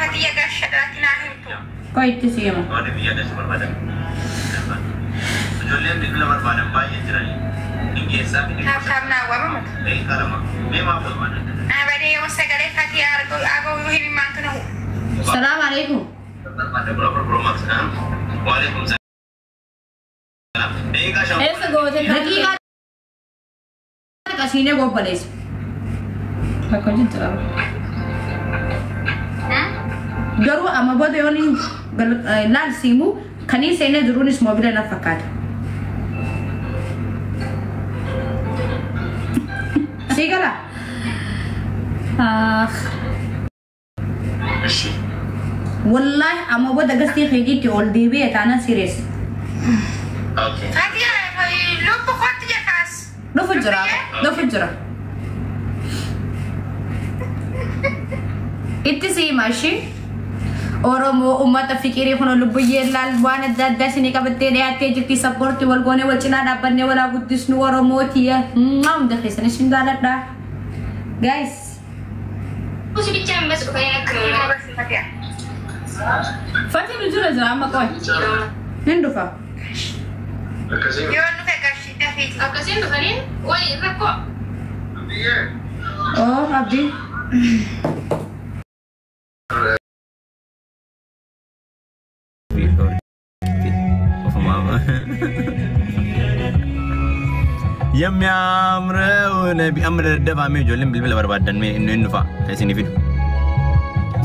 Fatiyya gashadhaatti naa himtu. Qoy itti siima. Warri biyya gashu barbaadan. Ijoolleen bilbila barbaadan baay'ee jirani. Hin geessaa fi Taap taap naa waamamatu. Daqiiqaa 2. Mee maaf barbaadan? Abadee yoo sagalee Fatiyya argu agoo himimmaantu na hu. Salaamu alaikum. Barbaada 14 Pro Max. Waalaikum salaam. Daqiiqaa 5. Eessa goote? Daqiiqaa qasiinee gobbaleessa. Bakka hojii jira. Garuu amma booda yoon laal siimu kanii seenee jiruunis moobila na fakkaata. Sii gala? Ah. Ishi. Wallaahi amma booda gastii keetiitti ol deebi'e taanaan sirees. Okay. Fatiyya lubbu kootti jekaas. Dhufu jira. Dhufu jira. Itti siima ishii. Oromoo uummata fiqirii kun lubbuyyee laal waan adda addaa isinii qabattee dhiyaattee jirti support wal goonee wal cinaa dhaabbannee walaa guddisnu Oromootiya. Hunda keessan isin jaaladha. Guys. Fatiyya. Fatiin hojii jira amma qoy. Hin dhufa. Yoo dhufe gashii dafiiti. Akkasiin dhufanii wayi rakkoo. Oh, Abdii. የሚያምረው ነቢ amma daddafaa ijoolleen bilbila barbaadan mee inni inni dhufa kan isinii fidu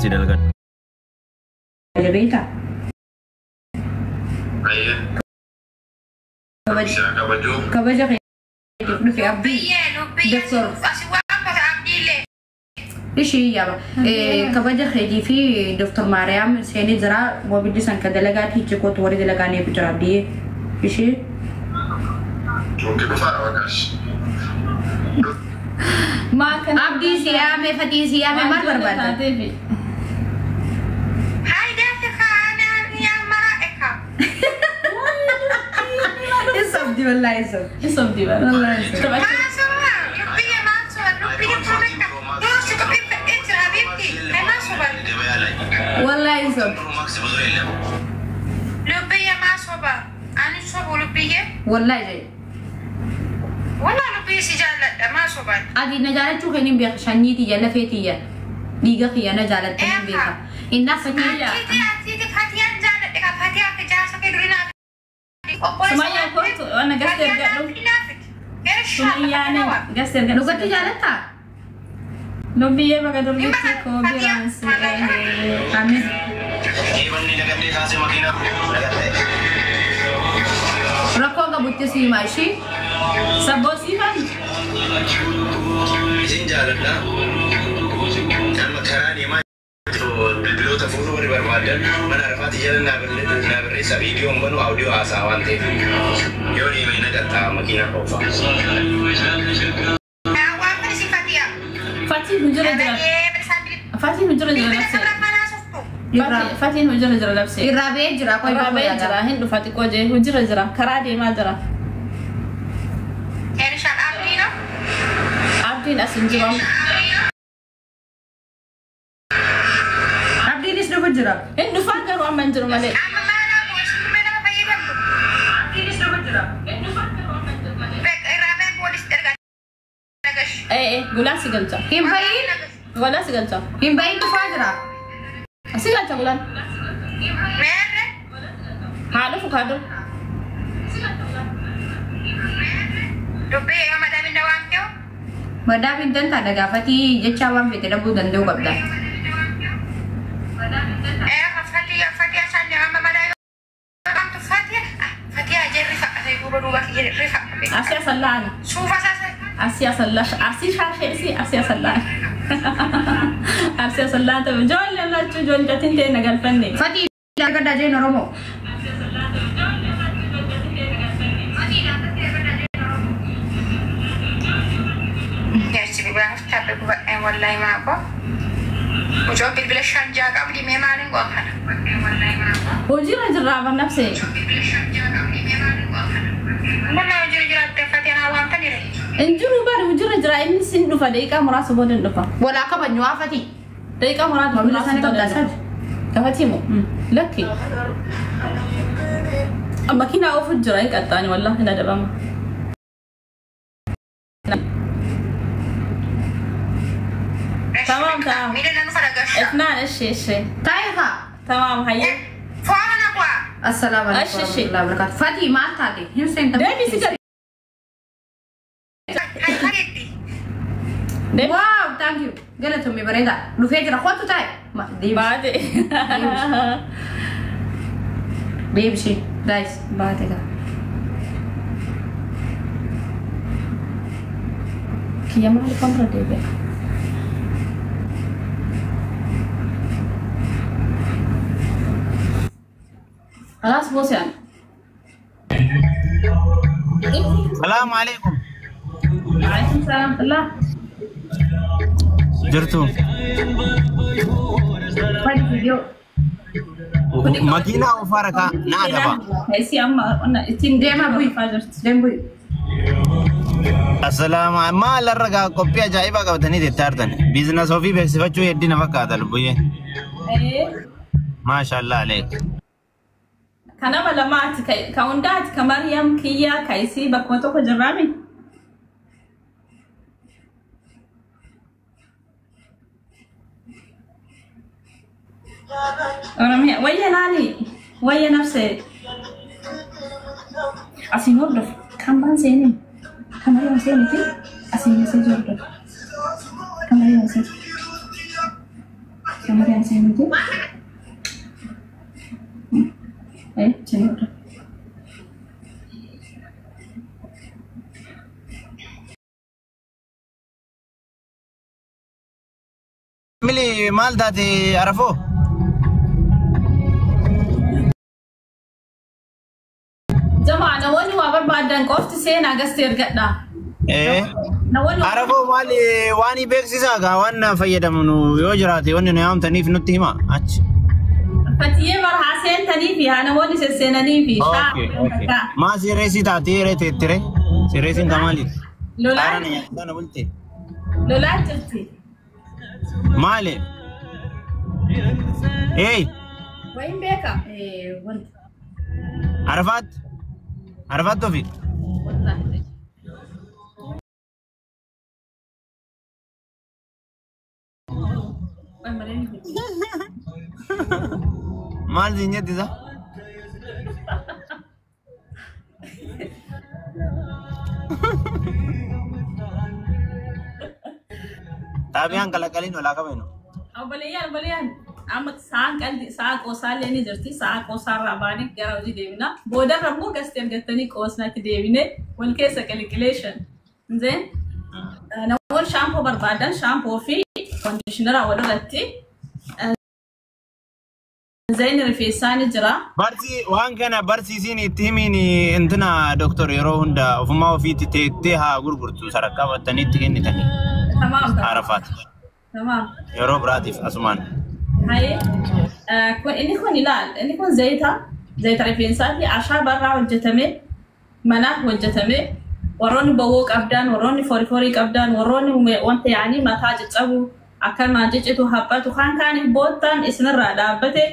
si dalgadhu. Beektaa? Kabaja keetiif dhufe Abdii. Lubbiyyee lubbiyyee Doktor. Asi waan kota abdiillee. Ishii yaaba. Kabaja keetii fi Doktor Maariyaam seenee jira. Mobilli san ka dalagaatti hichikootu warri dalagaa neefu jira Abdii. Ishii. Maa kana. Abdii si yaame Fatii si yaame maal barbaadda? Taateefi. Hayi daafi kaanaa nyaamara eka. Isa Abdii wallaahi isa. Isa abdii bara. Wallaahi isa. Maa soba lubbiyyee maa soba lubbiyyee furmetta. Yoo si qophii fedhee jira habiibti. Maa soba. Wallaahi isa. Pro Max ብዙ የለም። Lubbiyyee maa soba. Ani sobu lubbiyyee. Wallaahi jedhe. Walaa lubbiyyee si jaalladha maa soban. Ati na jaalachuu kan hin beeku sanyii tiyya lafee tiyya dhiiga kiyya na jaalatta hin beeka. Innaa fakkii Atiiti atiiti Fatiyaan jaalladhe ka Fatiyaa fi jaarsa kee durii naaf. Sumayyaa kootu waan gastee ergadhu. Sumayyaan gastee ergadhu. Dhugatti jaalattaa? Lubbiyyee baga durbitti koo biraan si gahee. Amiin. Wanni nagadhee kaasee makiinaa nagadhee. Rakkoo qabutti siima ishii. Sabboo siifan. Isin jaaladha. Amma karaa deemaa jiru bilbiloota fuudhuu warri barbaadan mana arafaatti jala naa barreessa viidiyoon banu audio haasaa waan ta'eef yoo deeme na qaxxaa makiinaa oofa. Waan fedhe si Fatiyaa. Fatiin hojii jira. Fatiin hojii jira labsee. Fatiin hojii jira labsee. Irraa ba'ee jira qoy Irraa ba'ee jira hin dhufa xiqqoo jee hojii jira karaa deemaa jira. Erishaan abdiino. Abdiin as hin jiru. Abdiinis dhufu jira. Hin dhufaa garuu amma hin jiru malee. Amma maanaa isin nama fayyadamtu. Abdiinis dhufu jira. Hin dhufaa garuu amma hin jiru malee. Irraa ba'ee boolis ergaa nagash. Ee gulaan si galcha. Hin ba'iin. Gulaan si galcha. Hin ba'iin dhufaa jira. Si galcha gulaan. Meerre. Haa dhufu kaa dhufu. Dubbii yoo madaamin na waamtee. Madaamin dantaa dhagaafatii jecha waan fedhe dhabuu danda'u qabda. Ee Fatiyaa Fatiyaa isaan amma madaa yoo waamtu Fatiyaa Fatiyaa jerri fa'a duuba duuba jerri fa'a. Asii asallaan. Suufa isaa. Asii asallaan. Asii shaashee isii asii asallaan. Asii asallaan ta'u ijoollee lachuu ijoollee ta'e na galfanne. Fatii gaddaa jeen Oromoo. Yaasi bilbila haftaa gubadheen wallahi maako. Mucoo bilbila 5 6 qabdi mee maaliin go'a kana? Hojiirra jirraa bar nafsee. Mana hojii jiraatte Fatiyaa naa waamtanire. Hin jiru bari hojiirra jira inni sin dhufa daqiiqaa muraasa booda hin dhufa. Walaa kabajnu waa Fatii. Daqiiqaa muraasa Moobila isaanii booda qabdaa hin sabi. dhufa. Kafatimu lakki makiinaa oofu jira hin qaxxaani wallahi hin adabama. تمام تمام. اثنان ايش ايش تايها تمام هيا السلام عليكم ورحمة الله وبركاته. فاتي ما تاتي هنسين دبي سيجاري. واو ثانك يو قالت امي بريدة لو فيجر اخوته تاي ما بعد بيمشي دايس بعد كده كيا ما الكاميرا دي خلاص بوس يعني. السلام عليكم. وعليكم السلام ورحمة الله. Jirtu. Makiinaa oofaa rakaa na adaba. Isii amma ittiin deemaa bu'i. Deem bu'i. Assalaamu maal irra gaa qophii ajaa'ibaa qabatanii teettaartan. Biizinas ofii beeksifachuu heddina fakkaata lubbuyyee. Maashaallah aleek. Kanama lamaati ka hundaati ka Maryam kiyyaa ka isii bakkuma tokko jirraami. Oromiyaa wayya laali wayya nafsee asiin hordof kan baan seenin kan Maryam seenii fi asiin meseeji hordof kan Maryam seenii kan Maryam seenii fi Señora. Mili maal taate Arafoo? Jamaa namoonni waa barbaadan qofti seenaa gastee ergadha. Arafoo maali waan beeksisaa gaa waan fayyadamnu yoo jiraate wanni nu yaamtaniif nutti hima achi. Fakkii barhaa seentanii fi namoonni sesseenanii fi. Maa sireesii taatee yeree teettire? Sireesiin ka maaliiti? Lolaan. Lolaan jirti. Maali? Eey. Wayin beeka. Arafaat. Arafaat ofi. Maal siin jettisa? Xaabiyaan kalaqaliin olaa qabeenyu. Obboleeyyaan obboleeyyaan amma sa'aan qaldi sa'a qoosaallee ni jirti sa'a qoosaarraa baanee gara hojii deemna. Boodarra immoo gasti argattanii qoosnatti deebine wal keessa calculation. Zeen namoonni shaampoo barbaadan shaampoo fi kondiishinara walirratti Zain rifeensaa ni jira. Barsi waan kana barsiisiin itti himiin intina doktor yeroo hunda ofumaa ofiitti teettee haa gurgurtu sarakkaa battanii itti kennitanii. Tamaam. Arafaat. Tamaam. Yeroo biraatiif asumaan. Haye. Inni kun ilaal inni kun zayita rifeensaati ashaaba irraa hojjetame mana hojjetame warroonni bowwoo qabdan warroonni forii qabdan warroonni wanta yaanii mataa caccabu akkanuma ciccitu haphatu kan kaaniif boottaan isinirraa dhaabbate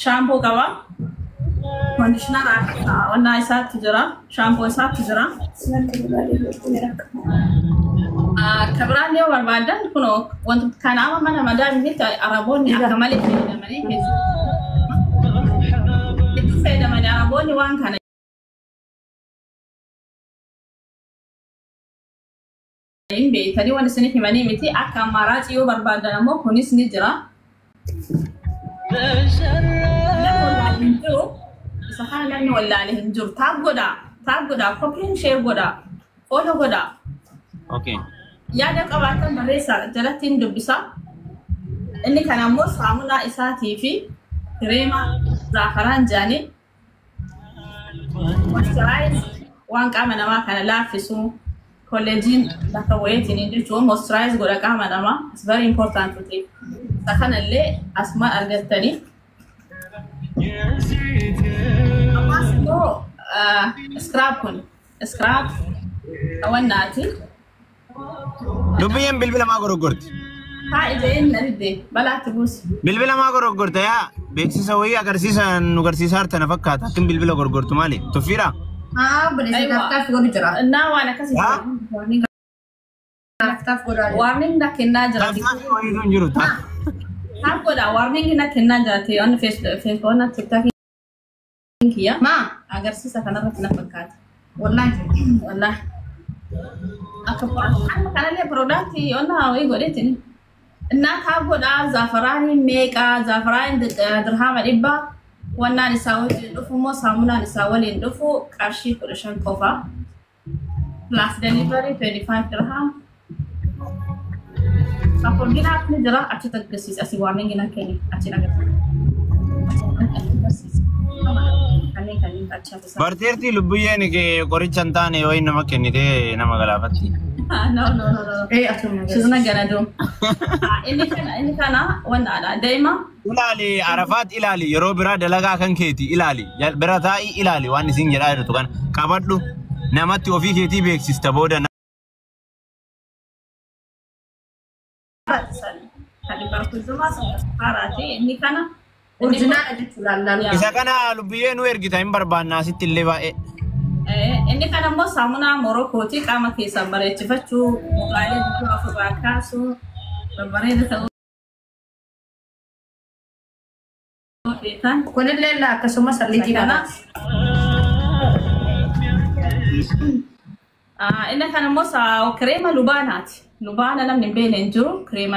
shaampoo qaba. Kondiishinara wannaa isaatti jira. Shaampoo isaatti jira. Akka biraan yoo barbaadan kunoo wantoota kanaama mana madaamitti araboonni akka malee fayyadamanii hedduu fayyadamanii araboonni waan kana hin beektanii waan isiniif himanii miti akka ammaaraaci yoo barbaadan ammoo kunis ni jira. Isa kana namni wallaalee hin jiru. Taap godhaa, taap godhaa, koppiin sheer godhaa, fooloo godhaa. Yaada qabaatan barreessaa jalatti hin dubbisaa. Inni kana ammoo saamunaa isaatii fi kireema zaafaraan jedhanii moisturize waan qaama namaa kana laaffisu kolleejiin bakka wayiitiin jechuun moisturize godha qaama namaa. It's very important to take. Isa kanallee asumaan argattanii. Ammas immoo scrub kun scrub wannaati. Dubbiyyeen bilbila maa goroggorti? Haa ija'een na didde balaatti buusi. Bilbila maa goroggorte yaa? Beeksisa wayii agarsiisa nu agarsiisaa jirta na fakkaata. Akkin bilbila gorgortu maali? Tuffiidha? Haa, obboleessa taaftaaf godhu jira. Naa waan akkasii. Haa? Taaftaaf godhaa jira. Warning na kennaa jira. Taaftaaf wayiitu hin jiru. Taaf godha warning na kennaa jira. Waan Facebook TikTok kiyya. Maa? Agarsiisa kanarratti na fakkaata. Wallaahi. Wallahi. Akka amma kanallee product onna wayii godheetin. Innaa taaf godhaa zaafaraanii meeqaa zaafaraanii dirhama 100 wannaan isaa waliin dhufu immoo saamunaan isaa waliin dhufu qarshii 15 qofa. Plus delivery 25 dirham. Saffonginaaf ni jira achitti agarsiisa asii warning na kenni achi agarsiisa. Agarsiisa. Kanneen kanneen achi agarsiisa. Barteertii lubbuyyeen qoricha hin taane wayii nama kennitee nama galaafatti. No, no, no, no. Ee, atuma. She's not gonna do. Inni kana wannaadha. Daa'ima. Ilaali Arafaat, ilaali, yeroo biraa dalagaa kan keeti ilaali, bira taa'ii ilaali waan isin jedhaa jirtu kana qabadhu namatti ofii keetii beeksista booda. Kan 300 haaraati. Inni kana. Original jechuudha laalu. Isa kana lubbiyyee nu ergita hin barbaanna asitti illee baay'ee. Inni kana immoo saamunaa Morokooti, qaama keessan bareechifachuu, muqaalee guddaa ofirraa kaasuu, babbareeda ta'uu feetan. Kunillee akkasumas liitii Kana. kanaati. Inni kana immoo kireema lubaanaati. Lubaana namni hin beekne hin jiru. Kireema